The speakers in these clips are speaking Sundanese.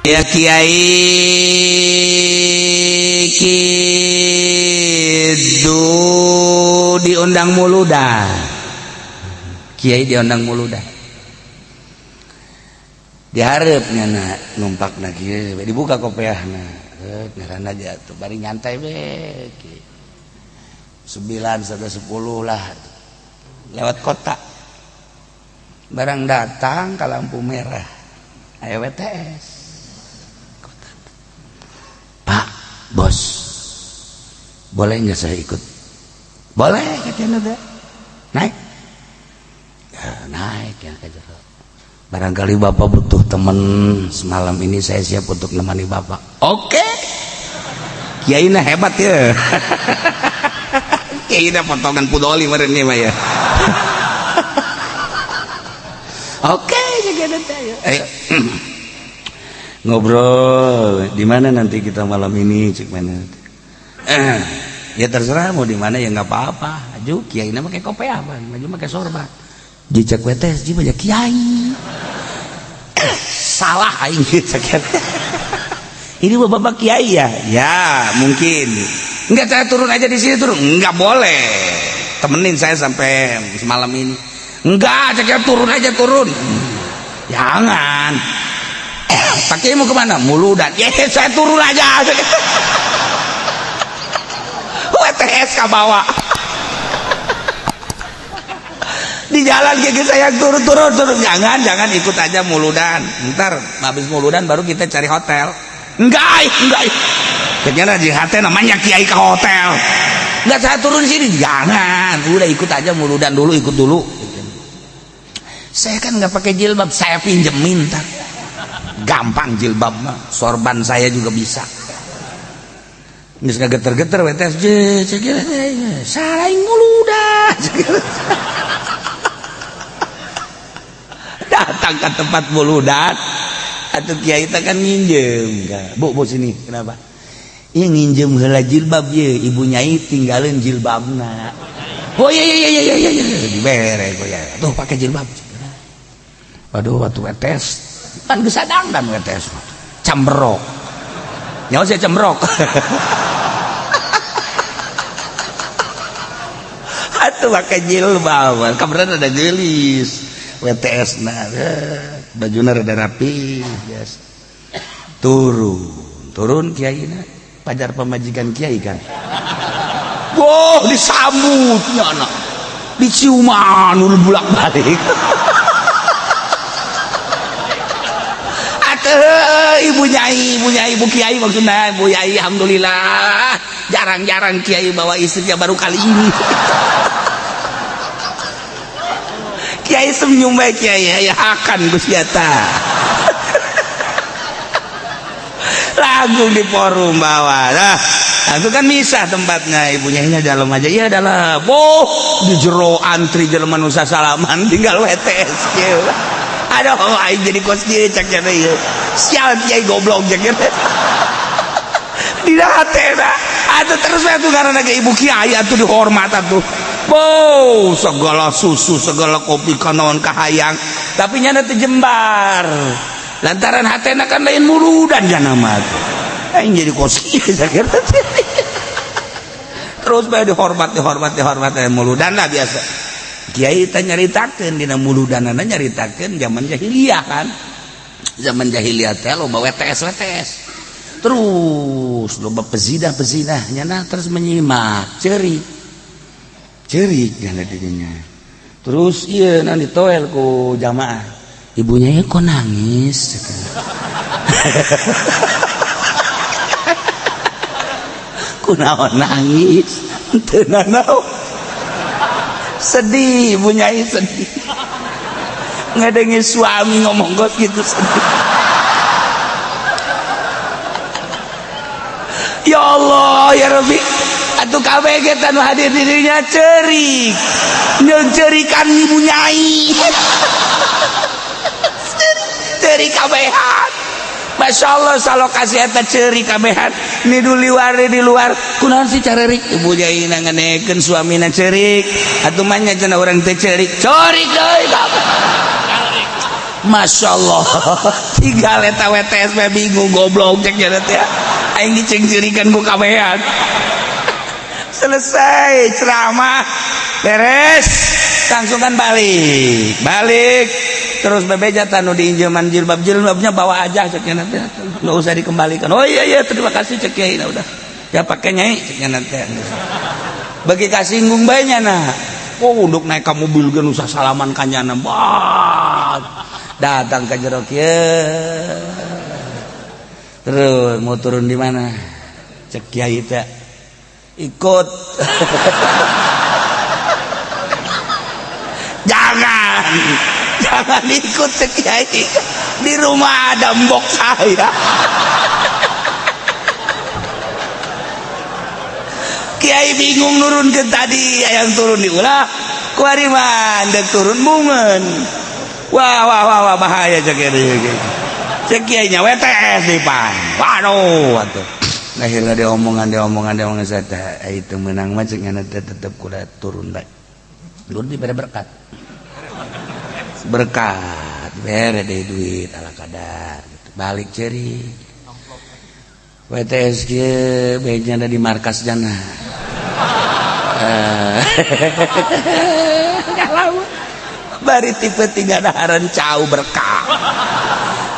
Ya kiai kidu diundang muludan, kiai diundang muludan, diharapnya na numpak na kieu dibuka kopiahna, ngaranna aja tuh bari nyantai we 9 sampai 10 lah lewat kota, barang datang ke lampu merah ayo WTS kota. Pak bos, boleh nggak saya ikut? Boleh katanya. Naik ya, naik ya ke jero. Barangkali bapak butuh temen semalam ini, saya siap untuk nemani bapak. Oke, kiai nah hebat ya. Kiai nah potongan pudoli meren mah ya. Oke, ayo ngobrol di mana nanti kita malam ini, cik mana? Ya terserah mau di mana ya nggak apa-apa. Aju kiai nama pakai kopiah apa? Maju pakai sorban. Jicak WTS ji banyak kiai. Salah aing cek. Ini bapak kiai ya? Ya, mungkin. Enggak, saya turun aja di sini turun. Enggak boleh. Temenin saya sampai semalam ini. Enggak, cek turun aja turun. Jangan. Pak Kiai mau kemana? Muludan. Ya saya turun aja. WTS ke bawah. Di jalan gigi saya turun turun turun. Jangan jangan ikut aja muludan. Ntar habis muludan baru kita cari hotel. Enggak, enggak. Ternyata di hati namanya kiai ke hotel. Enggak, saya turun sini. Jangan. Udah ikut aja muludan dulu, ikut dulu. Saya kan nggak pakai jilbab, saya pinjemin ntar. Gampang jilbab mah, sorban saya juga bisa. Geus geter-geter WTS salah muludan. Datang ke tempat muludan, atau kiai teh kan nginjem. Bu, bu sini, kenapa? Iya nginjem heula jilbab ye, ibu nyai tinggalin jilbabna. Oh iya iya iya iya iya, dibere ya. Tuh pakai jilbab. Waduh, waktu WTS kan geus sadang dan WTS camberok. Nyawa saya cembrok. Atuh pakai jilbab, kabaran ada gelis. WTS nah, bajuna rada rapi biasa. Turun, turun kiai na, pajar pamajikan kiai kan. Wah, disambutnya anak. Diciuman udah bolak-balik. Atuh ibu nyai, ibu nyai, ibu kiai maksudnya, ibu nyai alhamdulillah. Jarang-jarang kiai bawa istrinya baru kali ini. Kiai senyum baik kiai, ya akan Gusti eta. Lagu di forum bawah. Nah, itu kan misah tempatnya, ibu nyainya dalam aja. Iya dalam. Oh, di jero antri jelema nu salaman tinggal WTS kieu. Aduh, aing jadi kos kieu cak cenah ieu. Sial kiai goblok cak cenah. Dina hatena. Atuh terus we atuh ngaranna ge ibu kiai atuh dihormat atuh. Wow, segala susu, segala kopi kanaon kahayang, tapi nyana teu jembar. Lantaran hatena kan lain muludan jana mah tuh. Aing jadi kos kieu sakira. Terus bae dihormat, dihormat, dihormat muludan lah biasa. Kiai teh nyaritakeun dina muludanana nyaritakeun zaman jahiliyah kan. Zaman jahiliyah teh loba WTS WTS. Terus loba pezinah-pezinah nyana terus menyimak, ceurik. Cerik nyana dirinya. Terus iya nanti ditoel ku jamaah. Ibunya ya kok nangis. Kunaon nangis? Teu nanaon. Sedih, ibu nyai sedih. Ngedengi suami ngomong kos gitu sedih. Ya Allah, ya Rabbi. Atuh kabeh ge nu hadir dirinya cerik. Nyencerikan ibu nyai. Cerik kabehan. Masya Allah salokasi eta cerik kabehan. Ni luar di luar. Kunaon sih carerik? Ibu nyai ngangenekeun suamina cerik. Atuh mah nya cenah urang teh cerik. Cerik deui kabeh. Masya Allah, tinggal eta WTS we bingung, goblok cek nya teh, aing dicengcirikan ku kabehan. Selesai ceramah beres, langsung kan balik balik terus bebeja tanu diinjeman jilbab, jilbabnya bawa aja cek nya teh, nggak usah dikembalikan. Oh iya iya, terima kasih cek kiai. Nah, udah ya pakai nyai cek nya teh, bagi kasinggung bae nya. Nah, oh, untuk naik ke mobil ge usah salaman kanyana. Bah, datang ke jero kieu terus, mau turun di mana cek kiai teh, ikut. Jangan, jangan ikut cek kiai, di rumah ada mbok saya. Kiai bingung nurun ke tadi yang turun di ulah kuari mah ndek turun bungeun. Wah wah wah wah, bahaya cek kiai. Cek kiai nya WTS di pan. Waduh atuh. Akhirnya dia omongan dia omongan dia omongan, saya teh itu menang mah cek nya teh, tetep kuda turun bae. Turun dibere berkat. Berkat bere deh duit ala kadar gitu. Balik ceri. WTS kieu baiknya ada di markas jana. Kalau bari tipe tiga daharan cau berkah,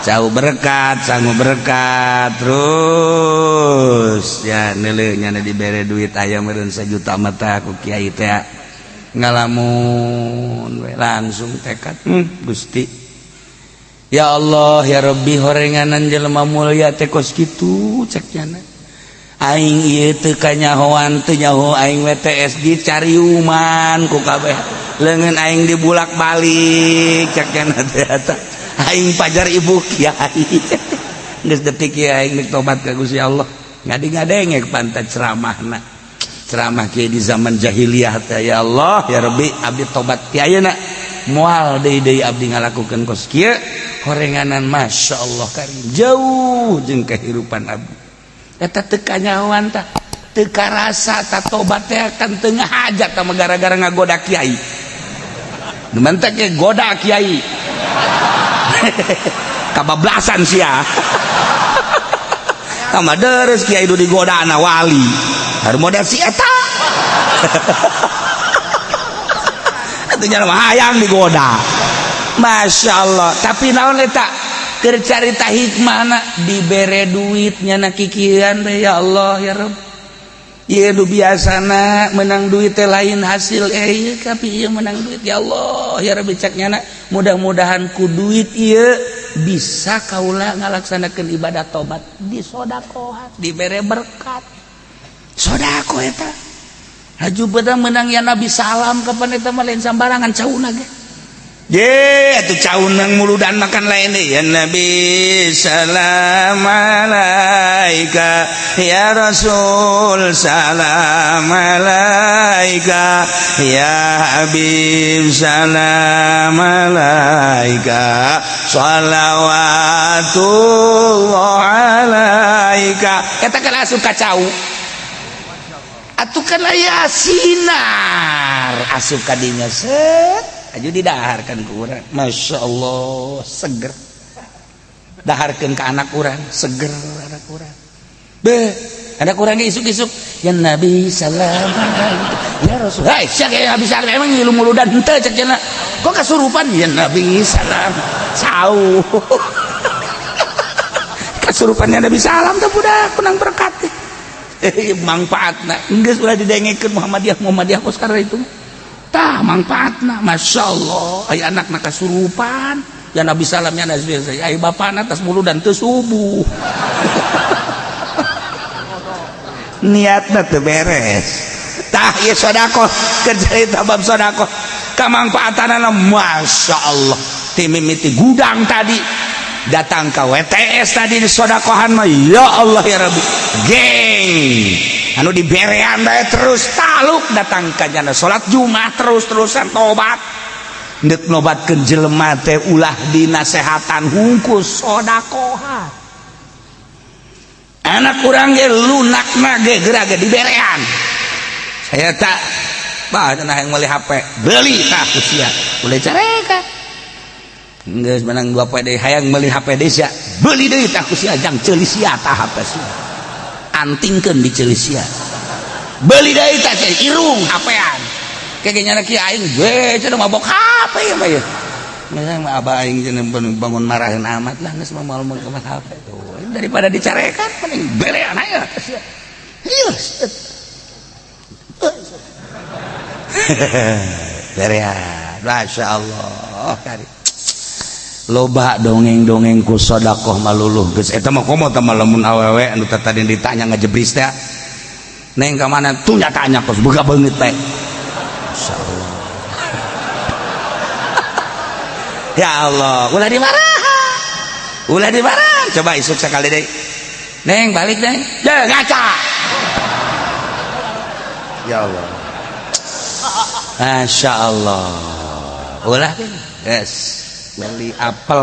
cau berkat, sangu berkat terus ya nele nyana dibere duit ayam meureun 1 juta mata ku kiai teh, ngalamun we langsung tekad, Gusti ya Allah ya Rabbi, horenganan jelema mulia teh kos kitu cek nyana. Aing ieu teu kanyahoan, teu nyaho aing WTS dicariuman ku kabeh, leungeun aing dibulak-balik cek nyana teh, eta aing pajar ibu kiai. Geus detik ieu aing deuk tobat ka Gusti Allah. Ngadi-ngadenge pantat ceramahna, ceramah kiai di zaman jahiliyah teh. Ya Allah ya Rabbi, abdi tobat ti ayeuna, moal deui deui abdi ngalakukeun kos kieu. Horenganan Masya Allah karim, jauh jeung kehidupan abdi eta teu kanyahoan tah, teu karasa tah tobat teh kan teu ngahajat tah, gara-gara ngagoda kiai. Nu mantak ge goda kiai kabablasan sia. Tambah deres kiai du digoda na wali harus modal si eta. Atuh nya mah hayang digoda. Masya Allah, tapi naon eta keur carita hikmahna, dibere duit nyana kikian teh. Ya Allah ya Rabb, ieu nu biasana menang duit teh lain hasil ieu, tapi ieu menang duit. Ya Allah ya Rabbi cek nyana, mudah-mudahan ku duit ieu bisa kaula ngalaksanakeun ibadah tobat, disodakohan, dibere berkat sodako eta. Haju beda menang ya Nabi salam kapan eta mah lain sambarangan cauna ge. Ye, atuh caunang muludan makan lain deh. Ya Nabi salam alaika, ya Rasul salam alaika, ya Habib salam alaika, shalawatullah alaika. Eta kan asup ka cau. Atuh kan aya sinar asup ka dinya, set aju didaharkan ke urang. Masya Allah seger, daharkan ke anak urang, seger anak urang. Be anak urang ge isuk-isuk ya Nabi salam ya Rasul. Hai sia ge Nabi salam, emang ngilu muludan henteu cek cenah, kok kasurupan ya Nabi salam cau. Kasurupannya Nabi salam teh budak menang berkat, manfaatna geus ulah didengekeun Muhammadiyah Muhammadiyah kos karena itu tah manfaatna. Masya Allah, aya anakna kasurupan ya Nabi salam ya Nabi, aya bapana tas muludan teu subuh, niatna teu beres. Tah ieu sedekah keur carita bab sedekah kamangfaatanana Masya Allah, ti mimiti gudang tadi datang ke WTS tadi di sodakohan mah ya Allah ya Rabbi, geng anu diberean bae terus taluk datang ka jana salat Jumat terus-terusan tobat. Ndek nobatkeun jelema teh ulah dinasehatan hungkul, sodakohan. Anak urang ge lunakna ge geura ge diberean. Saya tak bah cenah yang meuli HP, beli tah ku sia, boleh carekan. Geus menang 2 poe deui hayang meuli HP deui sia. Beuli deui tah ku sia jang ceuli sia tah HP sia. Antingkeun di ceuli sia. Beuli deui tah irung HP-an. Kayak nyana kieu aing we cenah mabok HP ya mah ya. Misalnya mah abah aing cenah bangun marahin amat lah geus mah moal meul HP tuh. Daripada dicarekan mending berean aya sia. Iya. Berean. Masya Allah kari. Loba dongeng-dongeng ku sedekah maluluh geus eta mah komo teh lamun awewe anu tadi ditanya ngajebris teh. Neng ka mana tuh nyatanya kos boga beungeut teh. Masyaallah. Ya Allah, ulah dimarahan. Ulah dimarahan. Coba isuk sekali deui. Neng balik neng. Ya ngaca. Ya Allah. Masya Allah. Ulah yes. Beli apel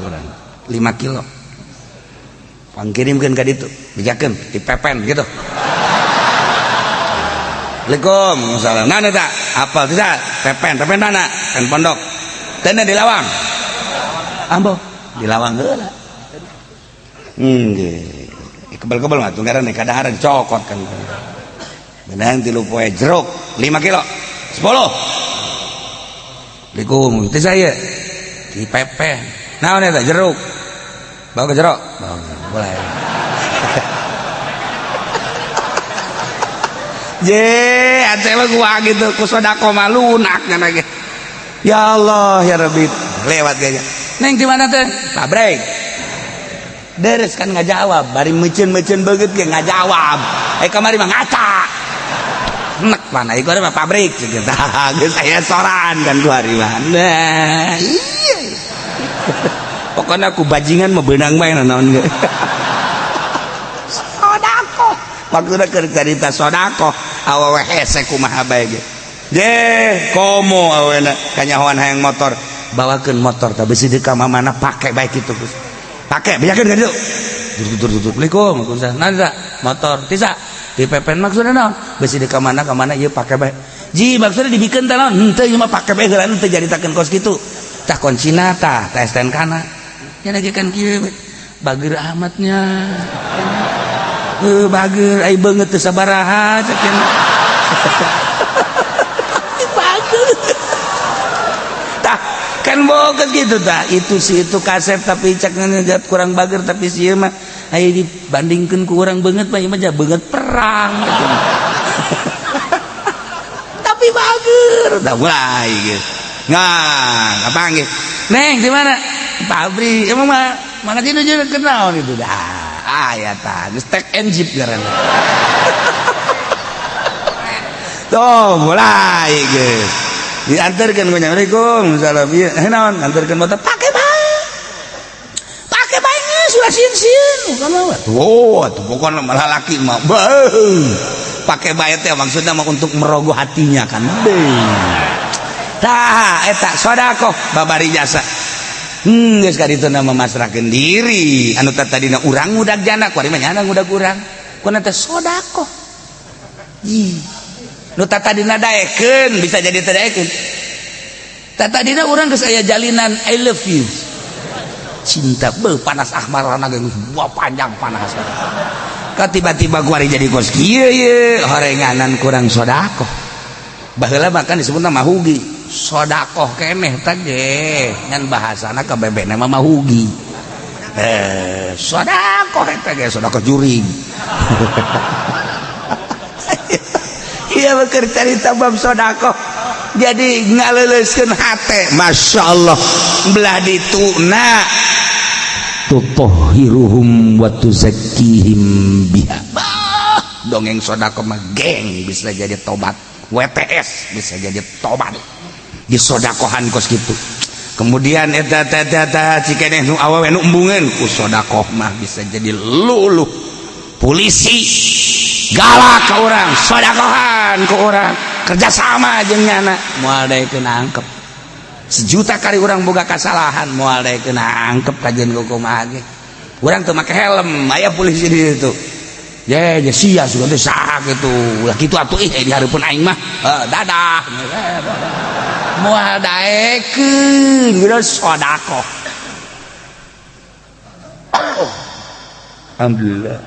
urang 5 kilo. Pangkirimkeun ka ditu, bijakeun dipepen gitu. Assalamualaikum, salam. Nah, eta apel tidak pepen, pepen mana? Pen pondok. Teu di lawang. Ambo, di lawang heula. Nggih. Kebel-kebel mah tunggaran kadahar dicokot kan. Benang 3 poe jeruk 5 kilo. 10. Assalamualaikum, itu saya di pepen. Naon eta jeruk? Bawa ke jeruk. Bawa, boleh. Je, ate mah gua gitu ku sedekah mah lunak nya ge. Ya Allah ya Rabbi, lewat kayaknya. Neng di mana teh? Pabrik. Deres kan ngajawab, bari meuceun-meuceun beungeut ge ngajawab. Eh kamari mah ngaca. Nek mana ieu mah pabrik gitu. Tah geus aya soran kan ku hari mah. Nah, iya. Pokoknya aku bajingan mah beunang bae naon ge. Sedekah. Maksudna keur carita sedekah, awewe hese kumaha bae ge. Je, komo awena kanyahoan hayang motor, bawakeun motor tah besi di ka mana pake bae kitu Gus. Pake bejakeun ka ditu. Tutur tutur. Assalamualaikum, waalaikumsalam. Nah, motor tisa di pepen maksudna naon? Besi di ka mana ka mana ieu pake bae. Ji maksudna dibikeun teh naon? Henteu ieu mah pake bae heula teu jaritakeun kos kitu. Tah kuncina tah, tah STNK-na. Nya lagi kan kieu bager amatnya. Heuh bager ai beungeut teu sabaraha cek bager. Tah kan boga gitu tah itu si itu kasep tapi cek ngejat kurang bager tapi si ieu mah aya dibandingkeun ku urang beungeut mah ieu mah beungeut perang gitu. Tapi bager tah mulai gitu. Nah, kapanggih. Neng di mana? Pabrik. Emang mah mana sih nuju kenal itu dah. Ah ya tah, geus tek and jeep ngaranna. Tuh mulai geus. Diantarkeun ku Assalamualaikum, salam ieu. Eh naon? Antarkeun motor pake bae. Pake bae geus ulah sieun-sieun. Tuh, atuh pokona malah laki mah. Beuh. Pake bae teh maksudna mah untuk merogoh hatinya kan. Beuh. Tah eta sedekah babari jasa. Geus ka ditu mah masrahkeun diri. Anu tadina urang ngudag jana, kuari mah nyana ngudag urang. Kuna teh sedekah. Ih. Nu tadina daekeun bisa jadi teu daekeun. Tadina urang geus aya jalinan I love you. Cinta beuh panas ahmarana ge geus buah panjang panas. Ka tiba-tiba kuari jadi kos kieu ye horenganan kurang sedekah. Baheula mah kan disebutna mahugi. Sodakoh keneh teh ge ngan bahasana ka bebekna mah mahugi. Sodakoh eta ge sodakoh juring. Ieu mah keur carita bab sodakoh. Jadi ngaleuleuskeun hate, Masya Allah belah dituna tutahhiruhum wa tuzakkihim biha. Bah, dongeng sodakoh mah geng bisa jadi tobat. WTS bisa jadi tobat. Disodakohan kos gitu. Kemudian eta eta eta cikeneh nu awewe nu embungeun ku sodakoh mah bisa jadi luluh. Polisi galak ke orang, sodakohan ke orang, kerjasama jeung nyana moal daekeun angkep. Sejuta kali orang boga kasalahan moal daekeun angkep kajian kumaha ge. Urang teu make helm, aya polisi di ditu. Ye, ye sia sugan teh saha kitu. Ulah kitu atuh ih di hareupeun aing mah. Dadah. Moal daekeun geus sedekah. Alhamdulillah.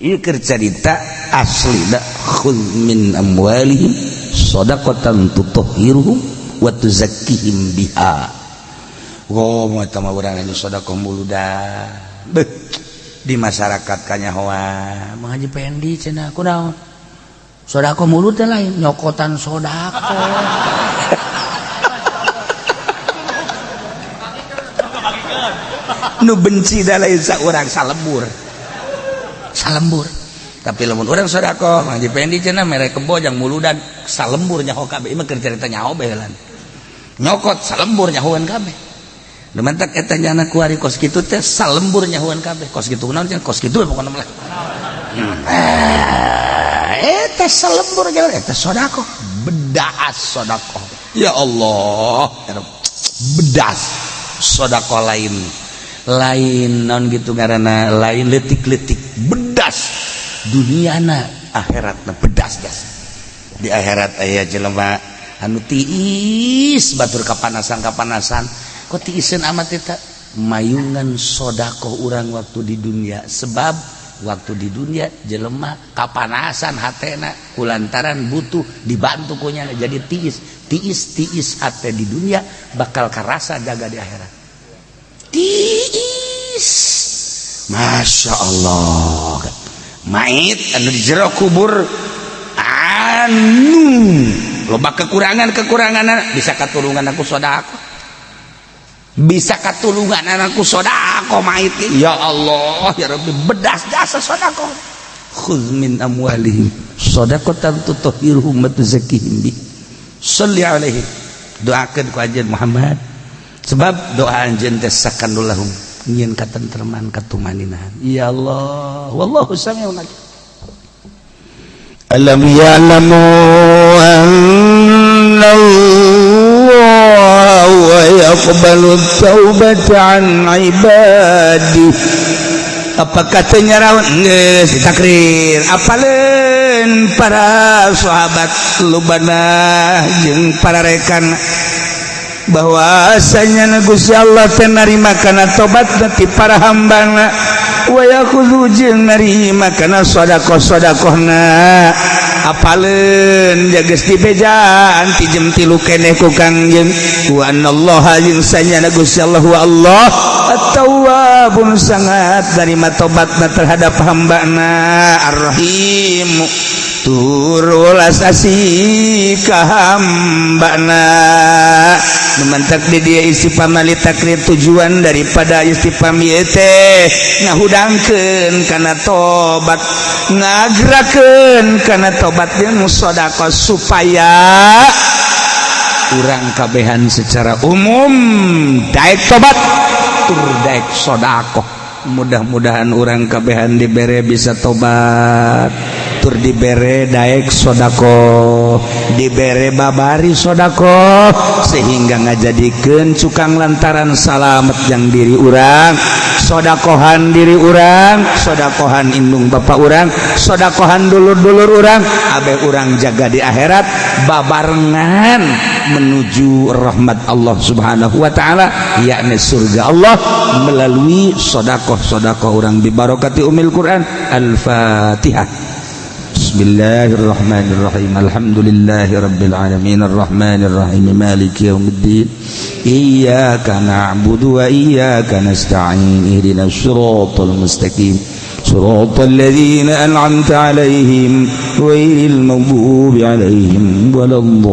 Ieu keur carita asli da khudz min amwalihim shadaqatan tutahhiruhum wa tuzakkihim biha. Oh, eta mah urang anu sedekah muludan. Beuh, di masyarakat kanyahoan Mang Haji Pendi cenah kunaon? Sedekah mulut teh lain nyokotan sedekah. Nu benci da lain saurang salembur. Salembur. Tapi lamun urang sedekah Mang Haji Pendi cenah mere kebo jang muludan salembur nyaho kabeh. Ieu mah keur carita nyaho bae heula. Nyokot salembur nyahoan kabeh. Nu mantak eta nyana kuari kos kitu teh salembur nyahoan kabeh. Kos kitu naon cenah kos kitu pokona mah. Eta salembur nyahoan eta sedekah. Bedas sedekah. Ya Allah, bedas sedekah lain. Lain non gitu karena lain letik-letik bedas duniana akhiratna bedas gas di akhirat aya jelema anu tiis batur kapanasan kok tiiseun amat eta mayungan sedekah urang waktu di dunia sebab waktu di dunia jelema kapanasan hatena kulantaran butuh dibantu kunya jadi tiis tiis tiis hate di dunia bakal karasa jaga di akhirat. Tiis Masya Allah mait anu di jero kubur anu loba kekurangan-kekurangan bisa katulungan aku sedekah bisa katulungan anakku sedekah mait ya Allah ya Rabbi bedas jasa sedekah khudz min amwalihim shadaqatan tutahhiruhum wa tuzakkihim bi sholli alaihi doakeun ku anjeun Muhammad sebab doa anjeun teh sakanul lahum nyieun katentreman katumaninahan ya Allah wallahu samiun alim. Alam ya'lamu anna Allah yaqbalu taubata an ibadihi. Apa katanya raun geus takrir apaleun para sahabat lubana jeung para rekan bahwasanya Gusti Allah teh narima kana tobat ti para hambana wa yakhudhu jeung narima kana sedekah-sedekahna apaleun geus dibejaan ti jem 3 keneh ku Kangjeng wa anallaha jeung sanyana Gusti Allah wa Allah at-tawwabun sangat narima tobatna terhadap hambana ar-rahim tur welas asih ka hambana. Numantak di dia istifham li takrir tujuan daripada istifham ieu teh ngahudangkeun kana tobat ngagerakeun kana tobat jeung sedekah supaya urang kabehan secara umum daek tobat tur daek sedekah. Mudah-mudahan urang kabehan dibere bisa tobat tur dibere daek sodako dibere babari sodako sehingga ngajadikeun cukang lantaran salamet yang diri urang sodakohan diri urang sodakohan indung bapak urang sodakohan dulur-dulur urang abe urang jaga di akhirat babarengan menuju rahmat Allah Subhanahu wa taala yakni surga Allah melalui sodakoh-sodakoh urang bibarokati umil Quran. Al-Fatihah. Bismillahirrahmanirrahim. Alhamdulillahi rabbil alamin arrahmanirrahim maliki yaumiddin iyyaka na'budu wa iyyaka nasta'in ihdinas siratal mustaqim siratal ladzina an'amta 'alaihim ghairil maghdubi 'alaihim waladdallin.